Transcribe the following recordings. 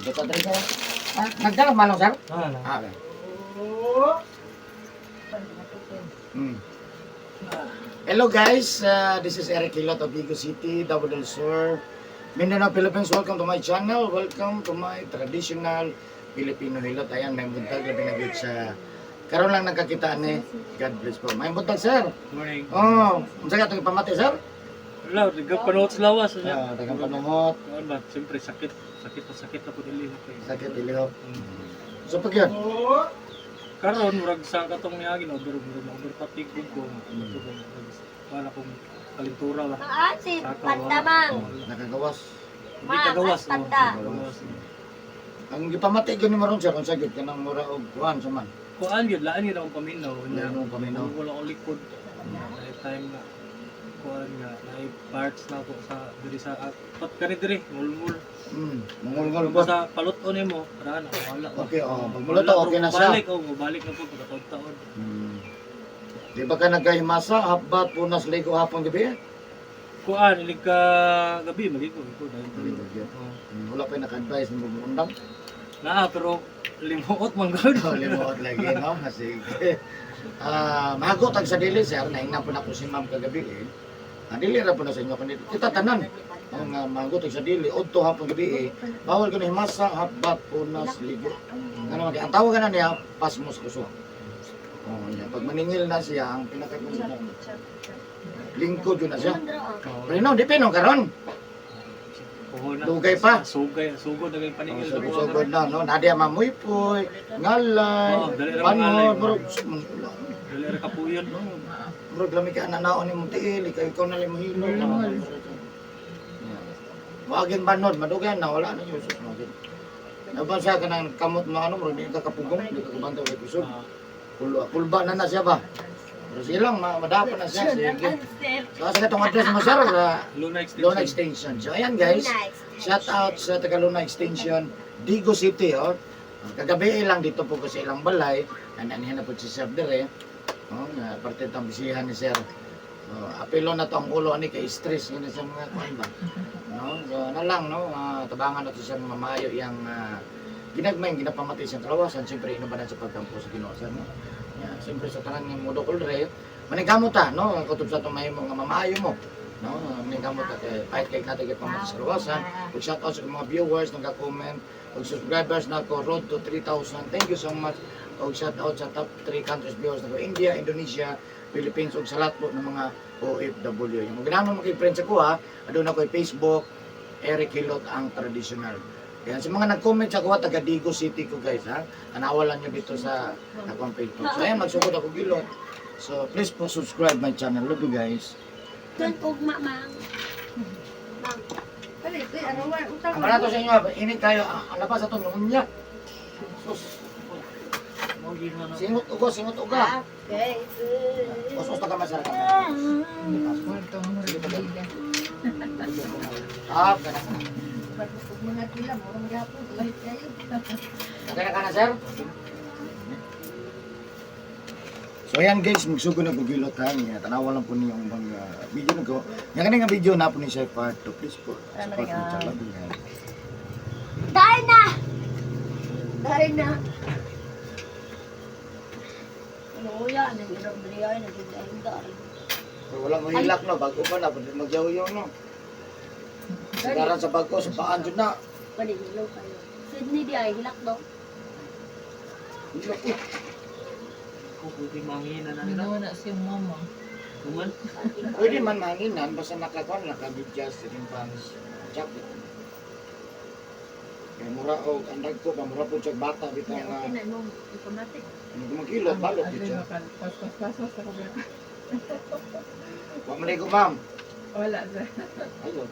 Ito diri sir. Ah, nagdala manong sir? Ah, na. Ah, okay. Hello guys, this is Eric Hilot of Vigo City, Davao del Sur, Mindanao, Philippines. Welcome to my channel. Welcome to my traditional Filipino Hilot. Ayan, may buntag na binagit sa karon lang nagkakita ni. God bless po. May buntag, sir. Morning. Oh, unsa ka itong ipamati, sir? Wala, nagkapanuot sa lawas. Ano? Ah, tagang panungot, Ano ba? Siyempre, sakit. Sakit na sakit na po nilihok. Eh. Sakit ilihok. So pag yun, Karon murag sa katong niagi no, pero murag na over fatigue ko. Ito ba, murag wala kong kalintura ba. Ah, si Saka, wala. Pandamang. Wala. Nakagawas. Hindi kagawas. Ma'am, panda. Oh, kagawas. Ang gipamati gyud ni maron sir, unsa gyud kanang mura og kuan sa man. Kuan yun, laan yun akong paminaw. Laan akong paminaw. Wala akong likod. May time nga. Kuan nga, may parts na ako sa diri sa pat kani diri, ngulngul. Mungulngol ba? Basta paluto nimo, para na wala. Okay, oh, pag muluto, okay na siya. Balik, oh, balik na po pagkataon-taon. Di ba ka nagkahimasa, hapbat, punas, ligo, hapon, gabi? Kuan, ilig ka gabi, maligo ko dahil Maligo, gyud. Oh. Wala pa yung naka-advise ng bubundang. Naa, pero limuot man gud. Oh, limuot lagi, no? Sige. Ah, mahagot ang sa dili, sir. Naingnan po na ko si ma'am kagabi, eh. Ah, dili ra po na sa inyo. Kundi kita tanan. Ang mahagot ang sa dili, udto hapon gabi, eh. Bawal ko na himasa, hapbat, punas, ligo. Ano man, ang tawag na niya, pasmos kuso. Oh, yeah. Pag maningil na siya, ang pinaka lingkod yun na siya. Oh, Pero no, di pino karon. Puho na. Dugay pa. Sugay, sugod na kay Oh, paningil. so, sugod na, no? Nadia mamuypoy, ngalay, Oh, dali ra mangalay. panod, murag, Dali ra kapuyon. No, murag lami ka nanaon ni mong tiil, ikaw ikaw na lang mohilo. Wagin banod, madugan na wala na yun sus magin. Naban siya kanang kamot mga ano, murag di ka kapugong, di ka kabantay kay kusog. Ah, Kulba na na siya ba? Pero sige lang, madapa na siya. Sige. So, asa ka itong address mo, sir? Sa Luna Extension. Luna Extension. So, ayan guys. Shout out sa taga Luna Extension, Digo City, oh. Kagabi lang dito po ko sa ilang balay, ananihan na po si Sir dire. Oh, nga parte tang bisihan ni Sir. So, apilo na to ang ulo ani kay stress yun sa mga kuan ba. No? So, na lang no, tabangan na to siya mamayo yang ginagmay ginapamatay siyang kalawasan, siyempre inubanan sa pagkampo sa Ginoo sir, no. Yeah, siyempre sa tanan nga modo dre, maningkamot ta no, kutob sa atong mahimo nga mamaayo mo. No, maningkamot ta kay pahit kay natay pamatay sa kalawasan. Ug shout out sa mga viewers nagka-comment, ug subscribers na ko road to 3,000. Thank you so much. Ug shout out sa top 3 countries viewers nako India, Indonesia, Philippines ug sa lahat po ng mga OFW. Yung ganahan mo makig-friend sa kuha, aduna ko Facebook, Eric Hilot ang traditional. Kaya sa mga nag-comment sa kuha, taga Digo City ko guys ha. Tanawa lang nyo dito sa akong Facebook. So ayan, magsugod ako gilot. So please po subscribe my channel. Love you guys. Doon ugma, mang. Mang. Ang barato sa inyo, init kayo. Ang labas ato, nungunya. Sus, Mao gyud na. singot ugo, singot uga. Okay. Usos na ka masarap. Ah, kana ka. Okay na ka na, sir? So ayan guys, magsugod na gugilot ha. Nga, tanawa lang po niyo ang mga video na ko. Nga kani nga video na po ni Chef Part 2. Please po, support mo channel. Dahil na! Dahil na. Ano kuya? Nang irang diri ay naging Pero wala mo hilak no, bago pa na, pwede magyaw-yaw no. Sigaran sa bago, sa paan dyan na. Balik ilaw kayo. Sydney di ay hilak do. Hilak eh. Ko pwede mangina na nila. Ginawa na si mama. Tuman. Pwede man manginan, basta nakakuan, nakabidyas, rin pang jacket. Kaya mura o, ang ko pa, mura po siya bata, bitaw nga, Okay na mo automatic. ano kumagilot, balot dito siya. Pas pas pas pas ako ba? Huwag maligo, ma'am. Wala sa. Ayun.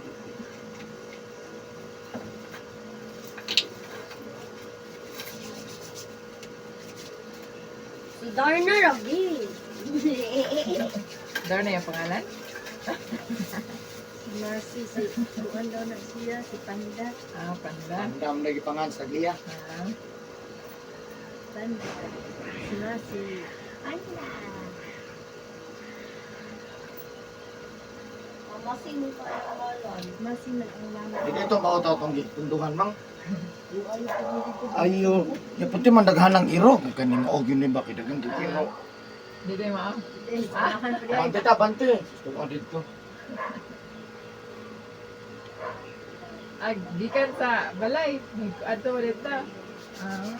Si Darna Rabi. Darna yung pangalan? Si Marcy, si Kuan daw na siya, si Panda. Ah, panda. Ang dami lagi pangan sa tagliya. Ah, Panda. Si Marcy. Panda. Masing mo pa ang pangalan. Masing man ang mama. Dili ito mao ta tong gitunduhan mang. Yung ayaw ko dito. Ayo, ya puti man daghan ang iro kung kani mao gyud ni ba kay daghan gyud iro. Di tayo mao. Eh, samahan pa dai. Bante ta bante. Gusto ko dito. Ag, gikan sa balay. Adto mo dito. Ah.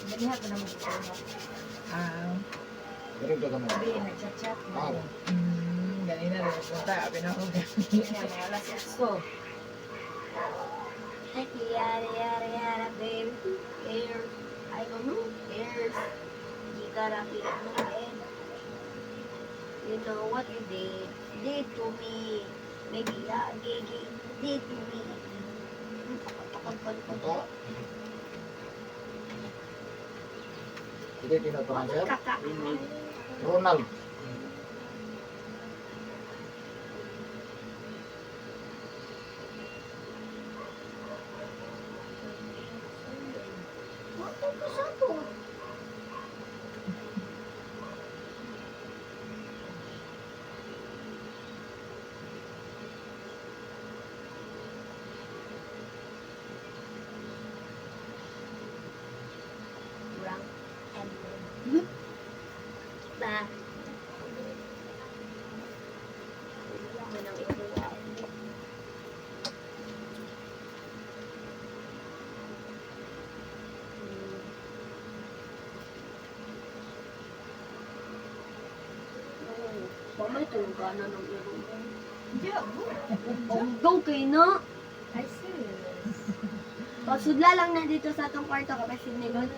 Daliha ko na mo. Ah. Diri ka mo. Sabi, nagchat-chat. Ah. Ganina rin punta. Abi na ako. Kaya mga alas 8. Yara yara yara baby. Who cares? I don't know who cares. Di ka rapi no head. You know what you did. Did to me. Maybe gigi did to me. Ito. Dili tinutuhan sir. Kaka. Ronald. Ronald. What the sabot? Rank M. Ba. Manang ikuha. Pamay tulog na ng iro. Diya, bu. Go kay na. Ay, serious. Pasudla lang na dito sa atong kwarto kapag sinigon.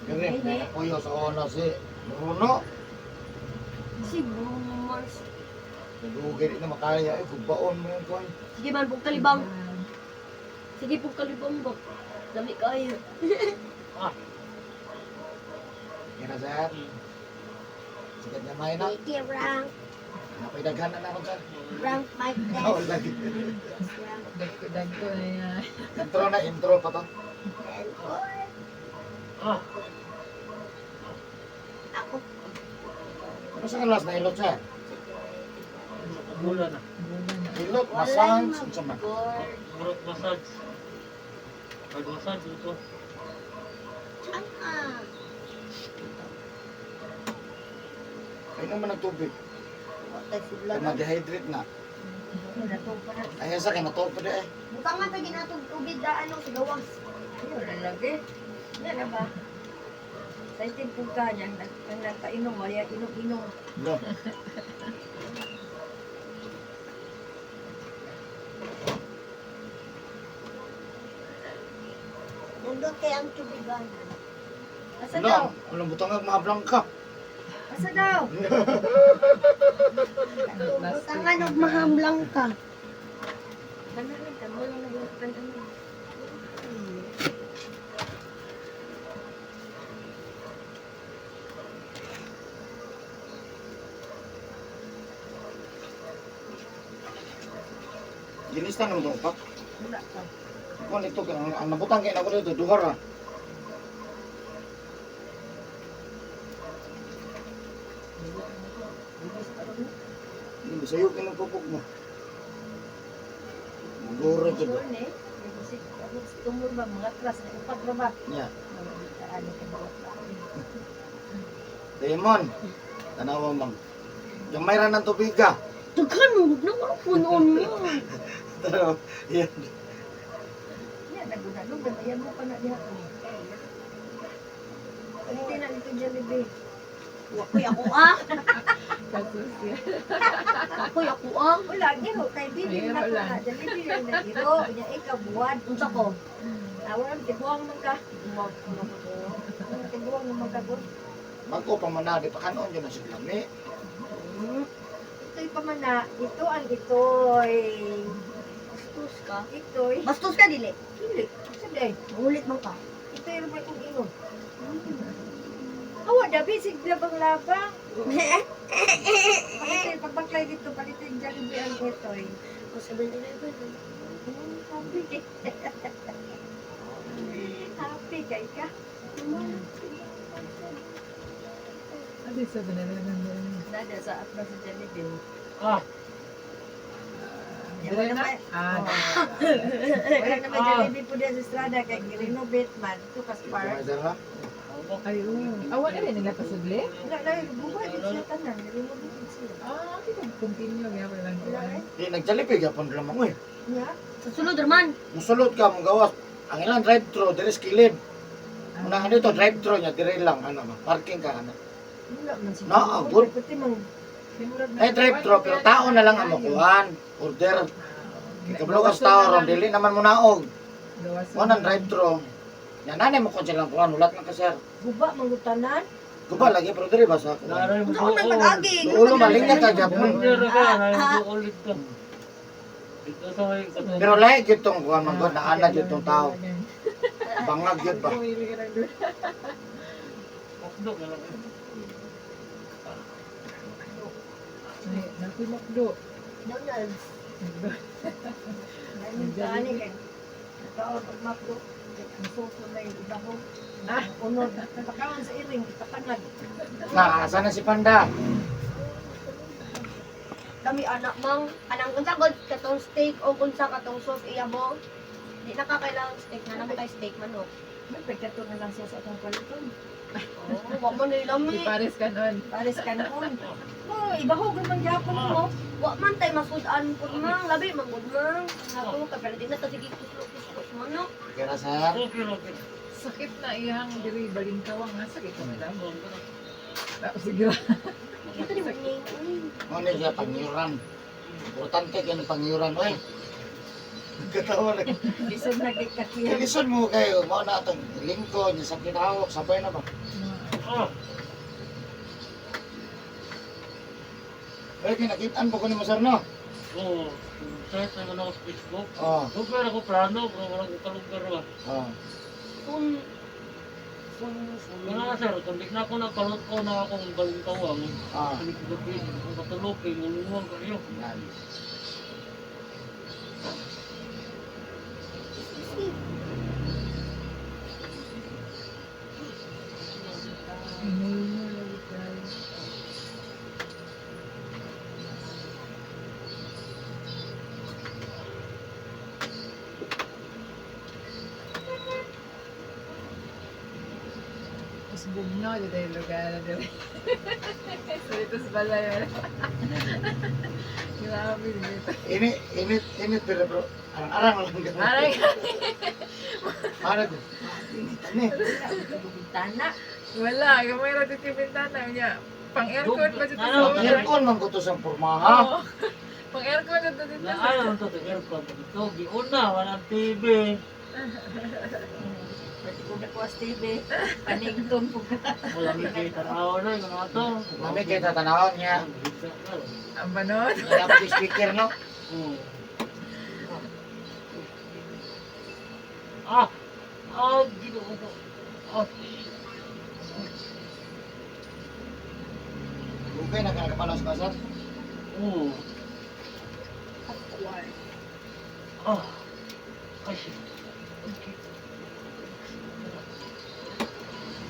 Diri, puyo sa ono si Bruno. Si Bruno Mars. Nagugay na makaya eh gubaon mo yung kon. Sige man, pug kalibang. Sige, pug kalibang ba. Dami kayo. Yan na sir. Sikat na may na. Thank you, rank. Napay daghan na naron sir. Rank my Oh, test. lagi. Rank Dagko, dagko na yan. Intro na intro pa to. and four. Ah. Ako. Ano sa last na ilot sir? Gula na. Bulan na. Ilot, Walay massage, unsa man. mag-board. Murot massage. Pag-massage ito. Ano ah? Ay naman ang tubig. Watay sudla Kay na. ma-dehydrate na. Natog pa na. Ay sa kay natog pa di eh. Bukang nga tayo ginatog tubig da ano sa gawas. Ayun, lalagi. Yan na ba? Sa itin po ka niya, ang nagpainom, wala inom-inom. No. Nandot kay ang tubigan. Asa daw? No, alam mo tangag mga blanka. Asa daw? Butangan og mahamlang ka. Tanan, tamo lang nagulatan ano. Gilista naman tong pak. Wala pa. Kung ito ang nabutang kay nako dito duha ra. Hindi sayo kay nagpupok mo. Maguro jud. Sure ni. Tumor ba mga atras na upat ra ba? Nya. Ano ka ba? Demon. Tanawa mang. Gamay ra ng tubig ka. Daghan mo na ko punon mo. Tanaw. Yan. Yan, naguna-lugan. Ayan mo pa na diha ko. Palitin na dito Jollibee. Wakoy ako ah. Kasus yan. Ako'y ako ah. Wala, giro. Kay Bibi Giro na ko lang. na. Jollibee lang na giro. Nya ikaw buwan. Unsa ko? Awan, tiguang man ka. Tiguang man ka. Gun. Bago pa man na di pa kanon yun ang siglami. Ito'y pamana. Ito ang ito'y. Bastos ka. Ito'y. Bastos ka dili. Dili. Sabi ay. Mangulit man ka. Ito'y may kong inom. Awa, dabi, siglabang-labang. Palitin, pagbaklay dito, palitin Jollibee ang ito'y. O 7-Eleven. Happy. Happy kay ka. Adi sa 7-Eleven din. Nada sa atlas sa Jollibee. Ah. Dire Wala na? na. Ah, Oh. dire. Wala naman Jollibee po diyan sa Estrada kay girenovate man ito kas park. Sir, ha? Ay, oo. Ah, wala rin nila pasudli? Wala na buhay gid siya tanan, girenovate siya. Ah, okay. Continue. Gaya ko lang. Wala eh. Di nag-Jollibee gyapon lang mo eh. Nya. Sa sulod man. Musulod ka mong gawas. Ang ilang drive-thru dire sa kilid. Unahan dito drive-thru niya dire lang ano ba. Parking ka ano. Wala man siguro. Na, ah, good. Pati mang Eh drive-thru pero tao na lang ang makuhan. Order. Kay kabalo ka sa tao ron dili naman mo naog. Mo nang drive-thru. Nya nanay mo ko silang kuhan ulat lang ka sir. guba man gud tanan. Guba lagi pero dire ba sa kuhan. Naray mo Unsa man pag-agi? Ulo malinga ka gyapon. Pero ka, naray mo ulit ka. Dito sa may katong. Pero lahi gyud tong kuhan man gud naana gyud tong tao. Bangag gyud ba. Pumili ka ng doon. Makdo ka lang. Ay, naku, Makdo. McDonald's. Makdo. Ay tani kay kaon og makdo. Ang suso na yung ibaho. Ah. Unod. Pakaon sa iring, ipakanad. Na asa na si Panda? Kami anak mang anang unsa god katong steak o unsa katong sauce iya mo. Di na ka kailangan steak na naman kay steak manok. May pagkato na lang siya sa atong paliton. Oh, wa man ni lami. Ipares ka nun. Pares ka noon. Oh, ibahog man gyapon mo. Wa man tay masudan pud mang labi man gud mang. Nato ka pero di na ta sige kuslo-kuslo sa manok. Kira sir. Okay, okay. Sakit na iyang diri balingkawang nga sakit ka madam. Tapos sige lang. Ito ni ning. Mo ni siya pangyuran. Importante kay ang pangyuran oy. Katawa lang. Lisod na kay kakihan. Ilisod mo kayo, mao na atong lingkod niya sa kinahawak, sabay na ba? Ah, Pero kinakitaan po ko ni mo sir, no? oo. Search na ako sa Facebook. Oo. Lugar ako plano, pero walang kalugar ba. Oh. Sun sun sun. Wala na sir, kung di na ako nagkalot ko na akong balingkawang, Ah. gabi, kung katulog, kay ngulungan kayo. Yan. Inay mo lagi tayo. Tapos bugno, dito yung lugar na dito. So ito sa balay. Wala. Grabe dito. Init, init, init, pero bro, arang-arang lang ganun. Aray! Arang. Init, init. Bintana. Wala, gamay ra dito yung bintana niya. Pang aircon pa dito sa Ano? una. Aircon man ko to sa pormaha. Oo. Pang aircon na dito Na sa ayaw to, sa aircon. Ito, giuna, walang TV. Pwede ko na ko as TV. Panigton po ka. Wala may kay tanaw na, yung mga to. Mami kay tatanawon niya. Ang banot. Wala pa yung speaker, no? Oo. Ah! Ah, ginoo ko. Ah, Okay na ka nakapalos ka, sir? oo. Ah. Ay, shit.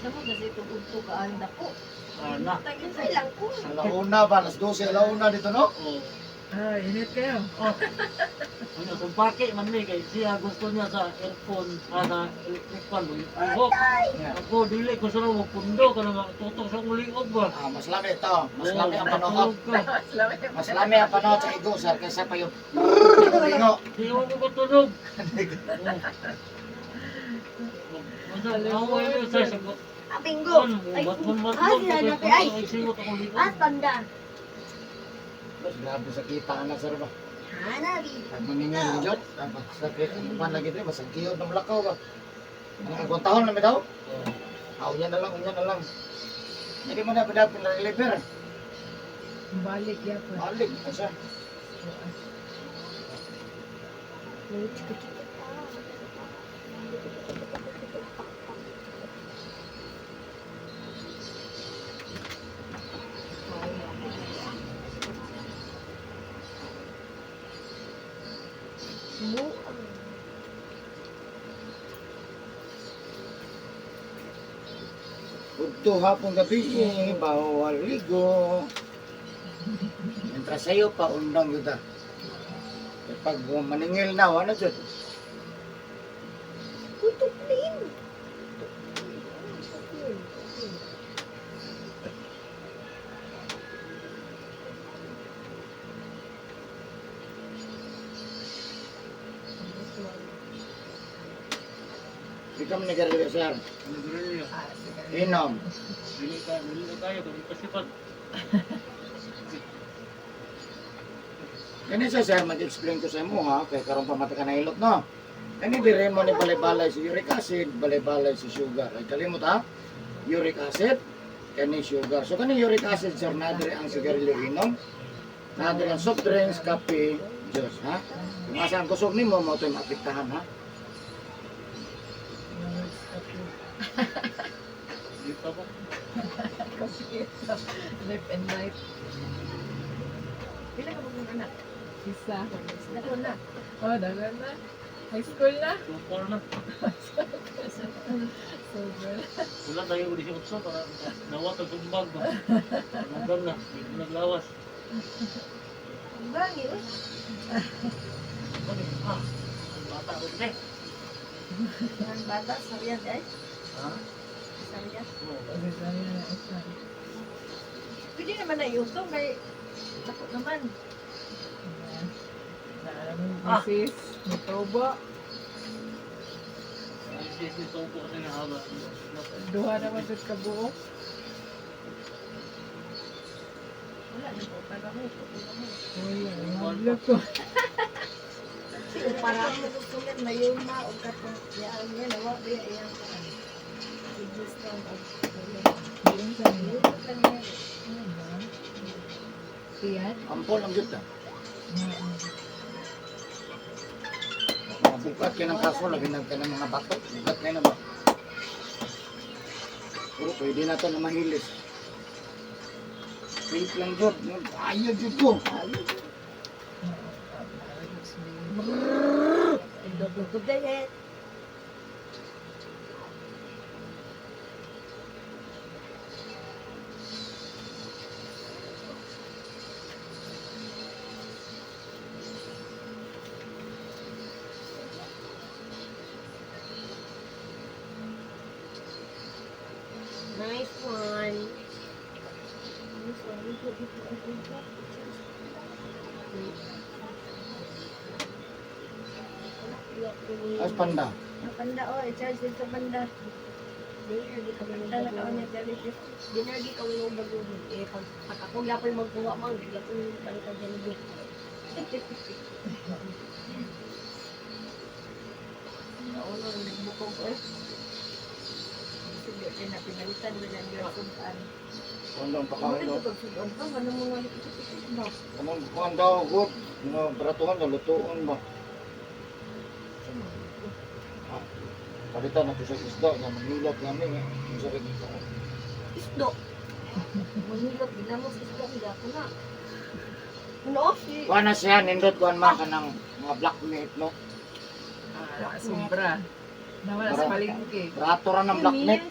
Samo kasi itong udto ka ang dako. Ah, na. Unsay lang ko. Alauna ba? Alas 12, alauna dito, no? Oo. Ah, init kayo. Oh. Ano, kung bakit man may kay siya gusto niya sa aircon, ah, sa electric fan, buhok. Yeah. Ako, dili ko sa mo pundo ka na matutok sa akong liog ba. Ah, mas lami ito. Mas lami ang panood. Matulog ka. Mas lami. Mas lami ang panood sa igo, sir, kaysa pa yung lingo. Di mo ko matulog. Oo. Ano, away mo sa sagot. Ah, bingo. Ano, Ay, baton ah, baton sila na ay. ay singot akong liog. Ah, panda. Mas grabe sa kita na, sir ba? Hanabi. Pag maningan ng Diyos, sakit ang pan lagi dito, basag kiyod ng lakaw ba? Ano ang tahon na daw? Ah, unya na lang, unya na lang. Hindi mo na pa dapat pinareliver. Balik yapon. Balik na siya. Udto hapon gabi, bawal ligo. Mientras sa'yo pa undang yuda. Pag maningil na, wala jud. Uy, tuklin. Tuklin. Di ka man nagarilyo, sir. Nagrilyo. Ah, sige. Inom. Dili ka, dili ka tayo, kami pasipag. Kani sa sir, mag-explain ko sa imo ha, kay karon pa mata ka nahilot no. Kani dire mo ni balay-balay si uric acid, balay-balay si sugar. Ay kalimot ha. Uric acid, kani sugar. So kani uric acid sir, na dire ang sigarilyo inom. Na dire ang soft drinks, kape, juice ha. Kung asa ang kusog nimo mo to'y maapektahan ha. Di pa po. Left and right. Pila ka mga anak? Isa. Dako na. Oh, dagan na. High school na. 2-4 na. Sobra. Wala tayo uli si Utso para nawat ang sumbag ba. Nagam na, hindi ko naglawas. Ang bangi, uy. Bakit? Ah, ang bata ko te. Ang bata, saryan eh. Ha? Saryan. Oo. Isa na, isa. Pwede naman na yuto, kay dako naman. Na, misis, nitubo. Ang sis ni Topo kasi nahaba. Duha naman sa kabuok. Wala na po, para mo. Wala mo. Uy, ang madlok ko. Para mo sulit na yun na o katong yaan niya nawa ba iyang kuan. Kidney stone o Diyan sa niya. Yun lang niya. Ano ba? Tiyan? Ampol ang gyud ta. Mm. Mga bukat kay ng kaso labi nang kanang mga bato, bukat kay na ba. Pero pwede na to na mahilis. Wait lang jud, ayaw jud ko. Ayaw. Dugdugay. Nice one. Nice one. As panda. Ang panda oh, i-charge din sa panda. Dinargi kami ng Panda na kaon baguhin. niya charge. Dinargi kami ng baguhin. Eh, pag ako gyapon magkuha man, gyapon yung balikan dyan. Nauno rin nagbukog eh. Sige, kaya na pinalitan mo lang yung sudan. Kung pakain Ano daw. ito pag sudan pa? Ano mo nga ipit-ipit ba? Kanang kuan daw good. Mga bratuhan na lutuon ba. Ah, Palitan na to sa isda nga manghilot namin eh. Kung sa rin ito. Isdo. Manghilot, ginamos isdo, gyapon na. Ano? Si Kuan na siya nindot kuan man kanang mga black meat no. Ah, sobra. Nawala sa palengke. Brato ra ng black meat.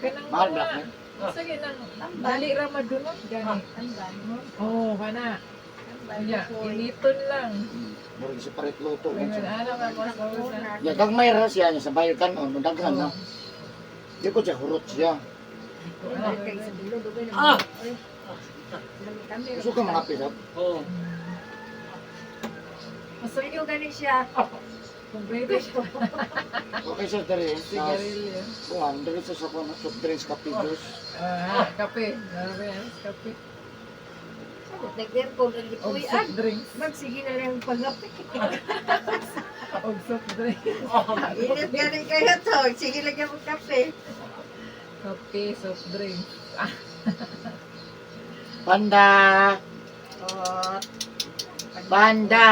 Kanang Mahal mga- black meat. Sige nang dali ra madunot gani. Tamban. Oh, kana. Tamban. Nya, initon lang. Murag separate luto. Ingon ana nga mas sa. Ya gagmay ra siya niya sa bayo kanon no daghan na. Di ko siya hurot siya. Kay sa dulo, dugay na. Ah! Oy, kami. Gusto ka mga pisap. Oo. Masakit Medyo gani siya. kumpleto siya. Okay sir dere sa Sigarilyo. kuan dere sa sa kuan soft drinks kape juice. Ah, kape. Grabe, ah, kape. Sabot, nag-aircon ang Og gipuy-an. soft drinks. Magsige na lang pag-apik. Og soft drinks. Init gani kayo to. Sige lang yung kape. Kape, soft drinks. Panda! Oh, Panda!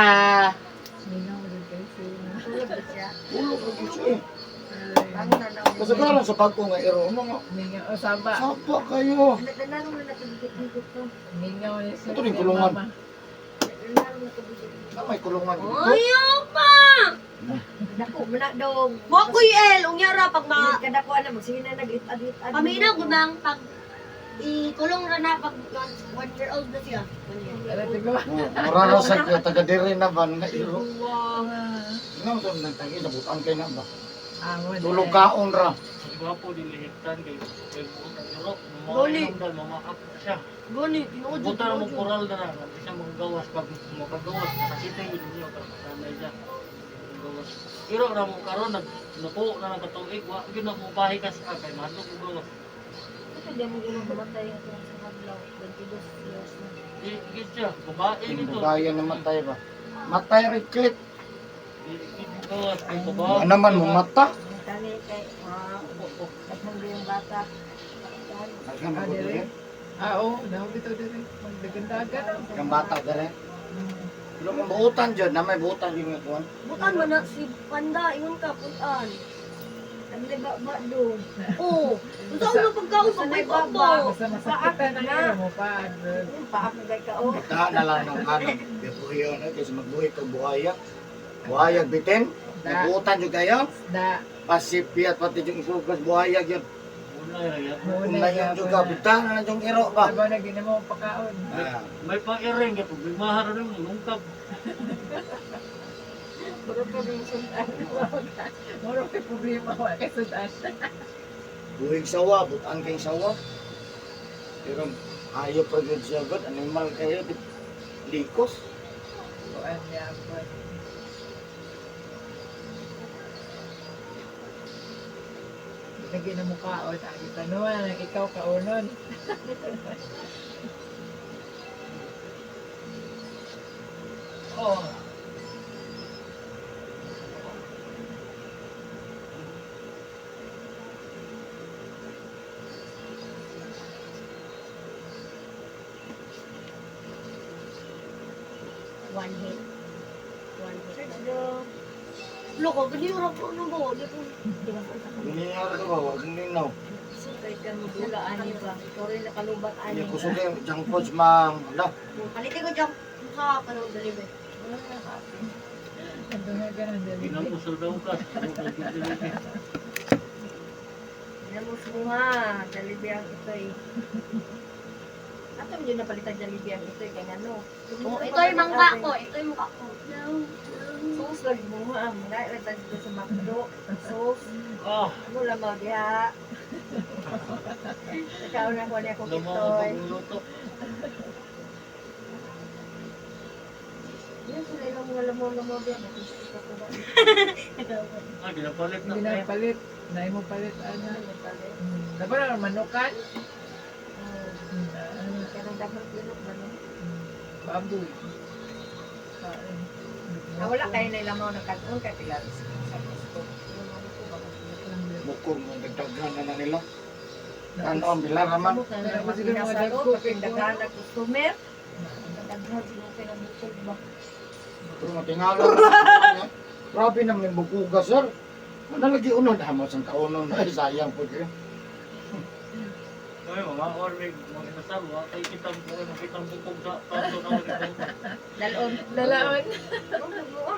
Minaw din kayo sila. tulog na siya. Ulo ko gyud siya eh. Ang nanaw. Kasagaran sa bag-o nga iro mga Mingaw, oh, saba. sapa kayo. Nananong na natubigit-bigot to. Mingaw ni siya. Ito rin kulungan. Mama. Nananong na tubigit. Na may kulungan dito. Ayaw pa! Dako, mana daw. Mo kuy El, unya ra pag ma Init ka dako na magsige na nag-itad-itad. paminaw gumang pag Ikulong ra na pag 1 year old na siya. 1 year. Ala tigo. Mura ra sa taga diri na ba nga iro. Wow. Nga to nang tagi nabutan kay na ba. Amo. Tulog kaon ra. Ang gwapo dilihitan kay kay iro. Gani. Mga mamakap siya. Gani, tinuod jud, Buta mo tinuod jud. koral dara, di siya maggawas pag makagawas makakita yun niyo para masanay siya. Gawas. Iro ra mo karon nag nuko na nang katuig wa gyud na mo pahikas ah, kay mahadlok og gawas. Ito di mo gulong mamatay ang itong sa hadlaw. 22 years na. Di gid siya, babae nito. Kaya na matay ba. Matay rin click. Di gid gawas kay babae. Ano naman mo mata. Ang tani kay mga tatlong yung bata. Daghan mo diri. Ah, oo, dahil bitaw diri. Magdagandagan. Kang bata diri. Pero kung buutan jud na may buutan jud nga kuan. Butan man na si Panda, ingon ka, putan. Ang ba ba do. Oo. Unsa mo pagkaon Basta pag may baba. baba. Basta masakitan ang iro mo pa. Yung paak na kay kao. Ta na lang ng ano, bibuhiyon eh kasi magbuhi kag buhaya. Buhayag bitin. Buutan jud kayo. Da. Pasipiat pati yung isugas buhayag yun. Unay ra yan. Unay yung juga bita na lang yung iro ba. Sabaw na ginamo ang pakaon. Ah, May pang-iring kay problema ra rin lungkab. Baro pa rin sundan. Muro kay problema wa kay sudan. buhig sawa, butan kay sawa. Pero ayo pa gyud siya god, animal kayo di likos. Kuan niya po. Lagi na mukhaon, agi tanuan, ikaw kaunon. Oh. One hit. One hit. Loko, ganyan ra ko ano ba? Di ko. Nangyayari ka ba? Wag ninaw. Kay ka mo dula ani ba. Ikaw rin nakalubat ani. Hindi kusog yung junk foods, ma'am. Ala, Palitin ko jump sa kanang delivery. Nandunga ganun dali. Ginamo sa daw ka. Ginamos mo ha. Jollibee ang ito'y. Ato yun napalitan Jollibee ang ito'y kay ngano. Oh, ito yung mangga ko. Ito yung mangga ko. Sauce lagi mo ha. Mga ilagdag dito sa McDo. Sauce. Ah, Ano lamang diha. Ikaw na ko niya ko lamo ko kitoy. pagluto. Yan sila ilang mga lamaw-lamaw diha. Makisip ko ba? Ah, ginapalit na. Hindi na palit. Naay mo palit ana. Ano palit? Dapat na manukan. Hmm. Ah, Kanang daghang ilok ba no? Baboy. Kain. Ah, wala kayo na ilamaw na kanon kay pila sa gusto. bukog mo dagdagan na na nila. Ano, ang bila raman. Pero kung siguro mga dagko, kay Daghan na customer. Daghan sila kay nabukog ba. Pero matingala. Grabe naman yung bukuga, sir. Ano lagi unon? Hamos ang kaunon. Ay, sayang po kayo. Ay, mga ormig, mga inasal, wa kay kitang kitang bukog sa plato na ulit. Dalon. Lalaon.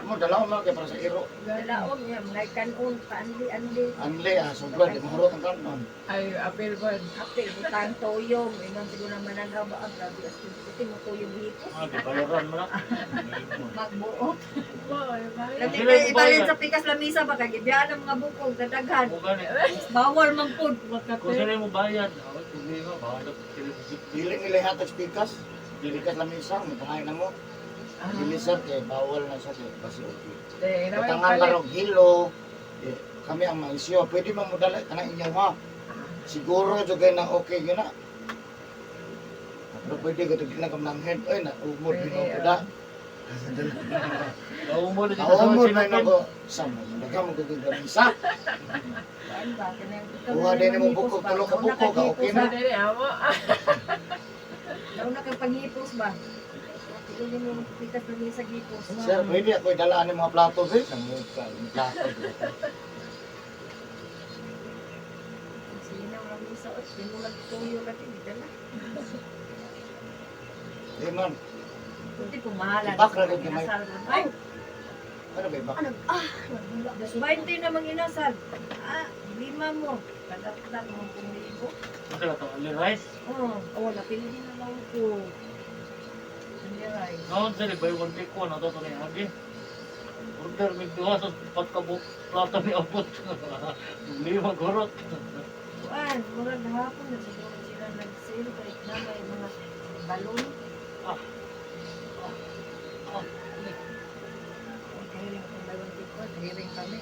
Mo, dalaw mo kay para sa iro. Dalaon niya mga kanon paanli anli. Anli, ah, sobra, di mahurot ang kanon. Ay, apel po. Apil butang toyom ingon siguro naman mananaw ba ang grabe as in puti mo toyom hipos. Ah, gibayaran mo na. Magbuot. Mo, ay, may. Lami kay ibalin sa pikas lamisa ba kay gibiyaan ang mga bukog dadaghan. Mo gani. Bawal man pud. Kung sila mo bayad, ah, problema, bahala sila. Dili nila hatag pikas. Dili ka lamisa, may pangayon na mo. Ah. Dili sir, kay bawal na siya kay basi okay. Di, na may Katangan palit. barog hilo. Eh, kami ang maisyo. Pwede man mo dala kanang inyo ha. Siguro jud kay na okay gyud na. Pero pwede ko tignan na kamlanghid. Oy, na umod Pwede, gino ko da. Naumod na dito sa Naumod na sinapin. ko. Sa mo, daga mo gud lamisa. Kuan ba kanang Kuha din mo bukog, tulo ka bukog, ah, okay na. Dali, amo. Nauna kang panghipos ba? Ilo mo pikas lamisa gipos. Sir, pwede ako idalaan ng mga plato, sir. Sa mo ka, yung plato. Sige na lamisa oy, di mo nagtuyo lagi di dala. Di man, Kunti pumahala. Ibak ra rin gamay. Ay, ano ba ibak? Ano? Ah, nagdula. 20 na mang inasal. Ah, lima mo. Nag-uptag mo kung libo. Masa na to? Only rice? Oo, oh, napili na lang ko. Hindi rice. Noon sila, buy one take one. Ato ito na agi. Order, may duha sa pagkabuk. Plato ni abot. Lima gurot. Kuan, murag hapon na siguro sila nag-sale kahit na may mga balon. Ah. Ah. Ang kahiling kung may one take one. Hiring kami.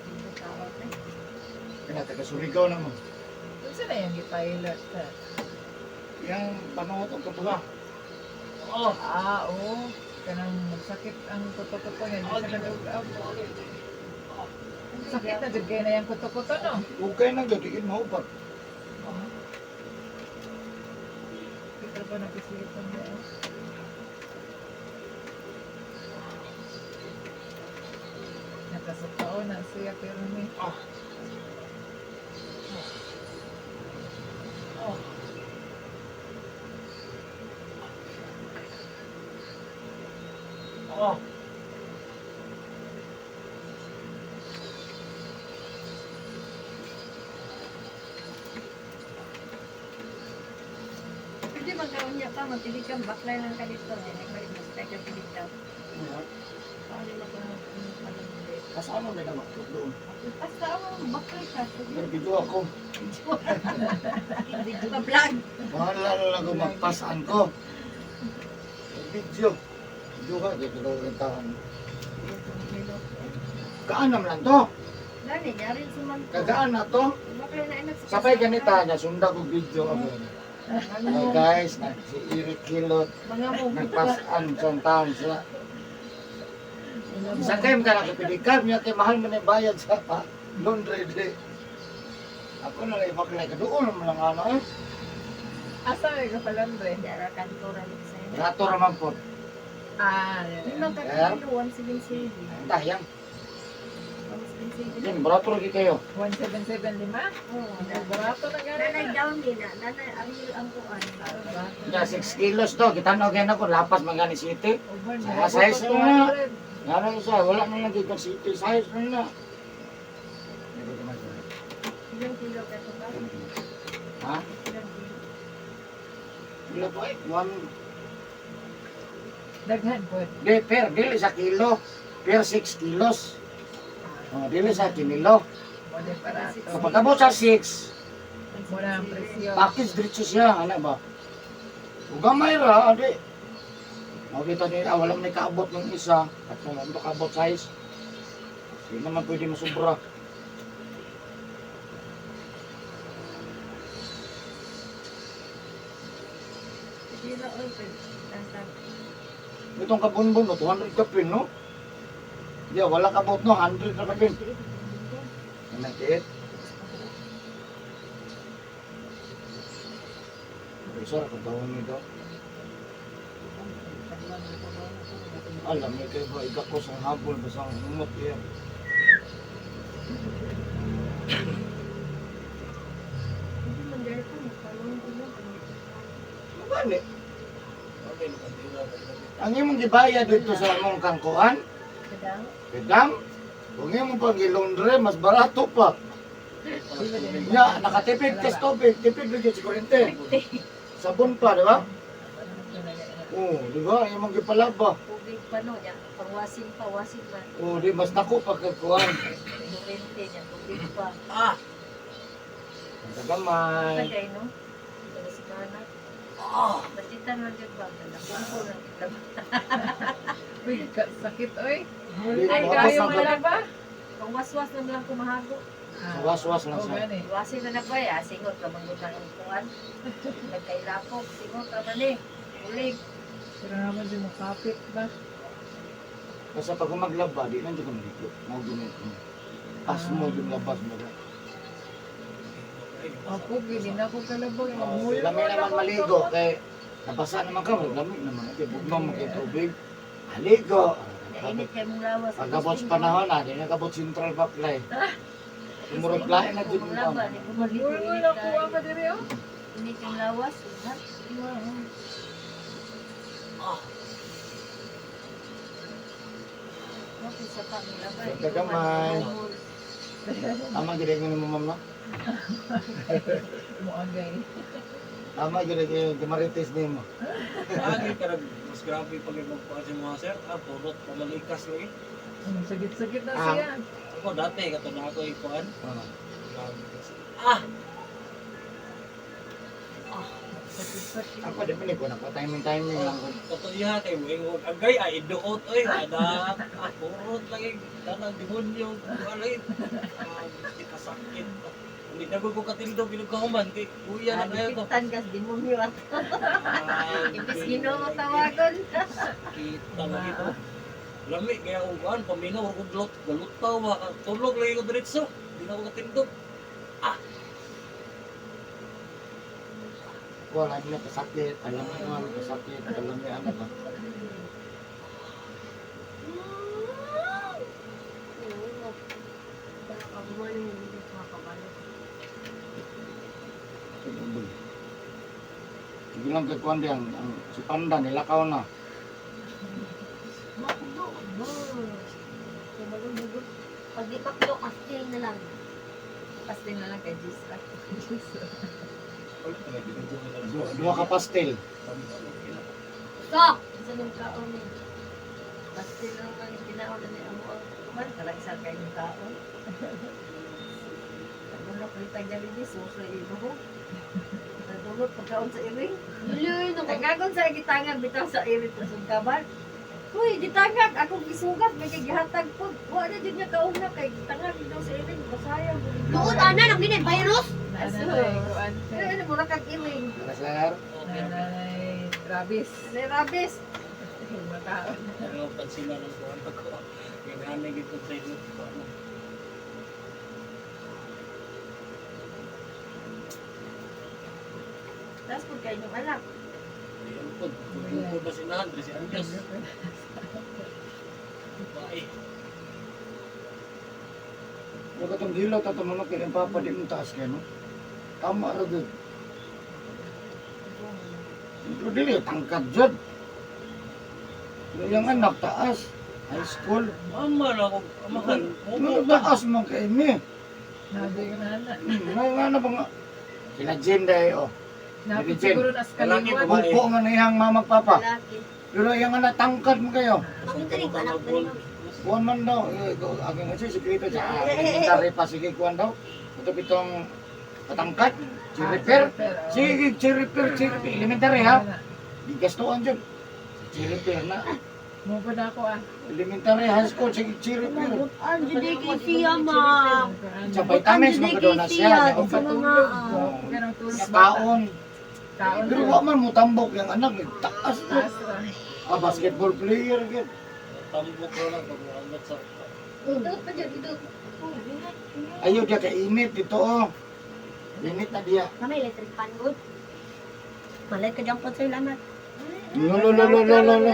Dito tao eh. Kaya taga Surigao na mo. Unsa na yung gipilot ta? Yang panuot og kabuha. Oh. Ah, oo. Kanang sakit ang kuto-kuto niya. Di siya kadug-ab. Sakit na jud kay na yung kuto-kuto, no? Okay na gyud diin mo upat. Kita pa nagpisipan niya. Eh. Nakasukao na siya pero may Ah. Oh. Oh. Pwede magkaroon niya pa, magtilig kang baklay lang ka dito. Eh, nagpalit mas tayo kang tilig daw. Paano magkaroon? Kasama na naman doon. Basta ako, baklay ka. Pero video ako. Pa-vlog. Wala na lang ko magpasaan ko. Video. Video ka, dito daw rin taon. Kaanam lang to. Gani, nyari sa man ko. Kagaan na to. Baklay na anak sa Sabay ganita niya, sunda ko video ako. Hey guys, nag si Eric Hilot, Mga mo. nagpasaan sa taon sa. Sa kayo ka nakapidikab niya, kay mahal man ang bayad sa pa. Laundry di. Ako na lang ipaklay ka doon naman lang ano eh. Asa may kapalandre? Dara kanto ra ni sa inyo. Rato raman po. Ah, yan, yan. Limang kakilo, 177. Ang tayang. 177. Yan, barato lagi kayo. 1775? Oo, Ang barato na gani Nanay na. down din na. Nanay Ariel ang kuan. Barato. Ya, 6 kilos to. Kita na kaya ko, lapas mga ni City. Uban, Sa moabot size og na. 200. Nga isa, wala na lang kay City. Size na na. Ilang kilo ka to ba? Ha? Ilang kilo? Kilo po eh. One, Daghan po. di, per, dili sa kilo. Per 6 kilos. Oh, dili sa kinilo. Wala barato. Kapag abot sa 6, Mura ang presyo. package diretso siya. Ano ba? Ug gamay ra, adi. Makita nila, wala man kaabot ng isa. At kung ano kaabot size, hindi naman pwede masubra. Kilo oy pag Itong kabunbun, no, 200 kapin, no? Yeah, wala kabot, no? 100 na kapin. 98. Isa, kabawan nito. Alam, may kayo ba, igakos ang habol, basta ang humot, iya. Hindi man dali ko magkalong ko na. Gani. Ang imong gibayad dito sa among kangkuan, Kadang bedam, kung imong pang gilondre, mas barato pa. Ya, nakatipid ka sa tubig, tipid lagi sa kuryente. Sabon pa, di ba? Oo, di ba? Ang imong gipalaba. tubig pa no nya pangwasin pa wasin man. Oo, di mas dako pa kay kuan. Kurente nya tubig pa. Ah. Ang kagamay. Tagay no. Sa semana. Batita man jud ba nakumpo lang kita. Uy, sakit oy. Di, Ay, wala kayo sa- wala ba? Pangwaswas na lang kumahago. Ah, Waswas lang oh, siya. gani. Iwasin na na ba eh, singot ra man gud na ang kuan. Nagkailapok, singot ra man eh. Ulig. Pero naman din mo kapit ba? Basta pag maglaba, di lang ka maligo. Mao gyud ni. Pas mo yung labas mo. Ako, gili na ako kalabog. Oh, Maghulong lami na naman ako maligo kamot. kay nabasa naman ka, lami naman kay bugnaw mo kay tubig. Maligo. Nainit kay mong lawas. Pagabot sa panahon na, di na kabot Central Baklay. Murag lain na jud Mong laba, mo. di ko maligo. Maghulong na ako ang kadiri oh. Init yung lawas. Ha? Okay, sa pa mong laba. Sa kagamay. Tama gid ni mo, ma'am, no? Mo agay. Tama gid kay Marites nimo. Lagi ka nag- mas grabe pag magkuhan si mga sir. Ah, purot, pamalikas lagi. Ang sakit-sakit na Ah. siya. Ako dati, kato na ako ikuan. Ah. Grabe kasi. Ah! Sakit-sakit. Ako di man ko na timing timing lang ko. Kato iya kay mo ingog agay ay iduot oy anak. Ah, purot lagi tanang demonyo. Alay. Ah, kita sakit. Hindi na ko katildo ginugahuman kay kuya na kayo to. Gipitan kas demonyo at Ah, imbis Ginoo tawagon. Kita lagi to. Lami kaya kung kuan paminaw or kudlot galutaw ba tulog lagi ko diretso. Di na ko katindog. Wala ni pasakit, alam mo ano pasakit, alam mo ano ba. Sige lang kay kuan di ang si Panda nilakaw na. Makdo ba? Pag di pakdo, kastil na lang. Pastil na lang kay Jesus. Duha ka pastel. Stop! Sa nung kaon ni. Pastil na lang kinaon na ni amo. Man kalagsa kay yung kaon. Nagulok rin tag Jollibee, suso ibo. Nagulok pagkaon sa iring. Yuloy, naku. Tagagon sa gitangag bitaw sa iring sa sungkaban. Uy, gitangag akong gisugat may kay gihatag po. Wa na jud niya kauna kay gitangag daw sa iring basaya. Tuod, ana, nang dinay virus! Nanay, kuan. Pero ano mura kag iring. Para sir. Okay. Nanay, Travis. Ni rabis. Mataon. Ano pansinan ng kuan ako. Ginahanay gid ko sa inyo kuan. Tapos pag kayo yung anak. Ayun po, ko ba sinahan diri si Anjas. Bye. Wala katong hilaw ta manok kay ang papa di mo taas kay no. Tama ra gyud. Pero dili tangkad jud. Yung anak taas, high school. Mama na ako, amahan. Ano taas mo kay ni? Nabi ka na na. Nga na ba nga? Sila Jen dahil oh. Napit Jen. siguro na sa Lalaki, kaliwa. babae. Upo man iyang mama papa. Lalaki. Pero iyang anak tangkad mo kayo. Bakit rin ko anak pa rin? Kuan man daw, eh, aking kasi sikreto siya. Elementary pa, sige kuan daw. Ito pitong patangkad, chiriper. Sige, chiriper, chiriper. Elementary ha. Gigastuan dyan. Chiriper na. Mo pa na ako ah. Elementary, high school, sige, chiriper. Ang juday kay siya, ma. Sa vitamins, Ang mga na siya. siya, Sa sa mga, ah, Ganang tulog Sa kaon. Kaon. Pero wa man mo tambok yung anak. Taas na. Taas ra. Ah, basketball player. Gyud. Tambok ko lang pag muangat sa Idot pa dyan, idot. Ayaw diya kay init dito oh. Init na diya. Mama, electric fan good. Malay ka dyan po sa ilamat. Lo lo lo lo lo lo.